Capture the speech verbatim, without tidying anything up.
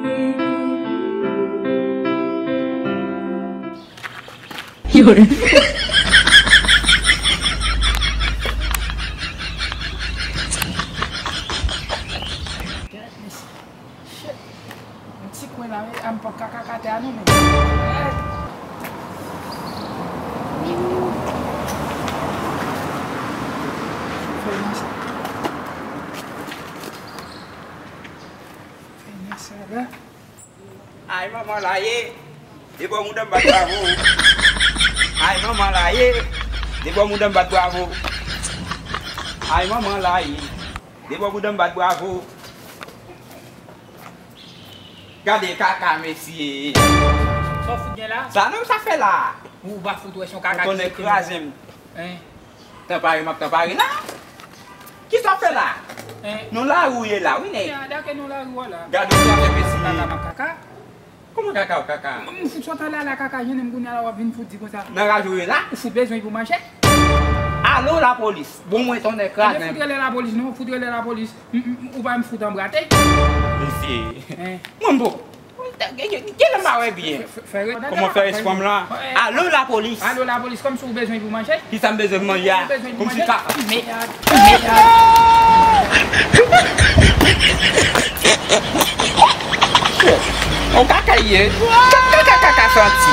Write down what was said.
Yo. Yon ti kwen la, wi, a m pòt ka kaka tè a non, men. Fè nan sa. Fè nan sa la. Ay, manman la ye. De bò mouda m bat bravo. Ay, manman la ye. De bò mouda m bat bravo. Ay, manman la ye. De bò mouda m bat bravo. Gade kaka, mesye. Sa w fout gen la? Sa nonm sa fè la? Ou pa fout wè se yon kaka ki tonnè kraze m. Hein? Tanpare, m ap tanpare la. Kisa w fè la? Hein? Non lari w ye la, wi, nèg. Ya, dake non lari w la. Gade yon ti afè, mesye. Kaka, makaka. Kòman kaka, kaka? M fout sot ale la, kaka, jennen m kounye a la, w ap vin fout di konsa. Nan raj ou ye la? Ou fout bezwen pou manje? Alo lapolis. Bon, mwen tonnè kraze. Ebyen, fout rele lapolis, non, fout rele lapolis. M, m, ou pa m fout anbrate. Mesye. Hein? Mwen bon. Gen, gen, gen lè m pa wè byen. Kòman fè espas la? Alo lapolis. Alo lapolis, kòmsi ou bezwen pou manje? Kisa m bezwen pou manje a? Kòmsi kaka. Mèd. Mèd. On kaka ye. Kaka, kaka, kaka santi.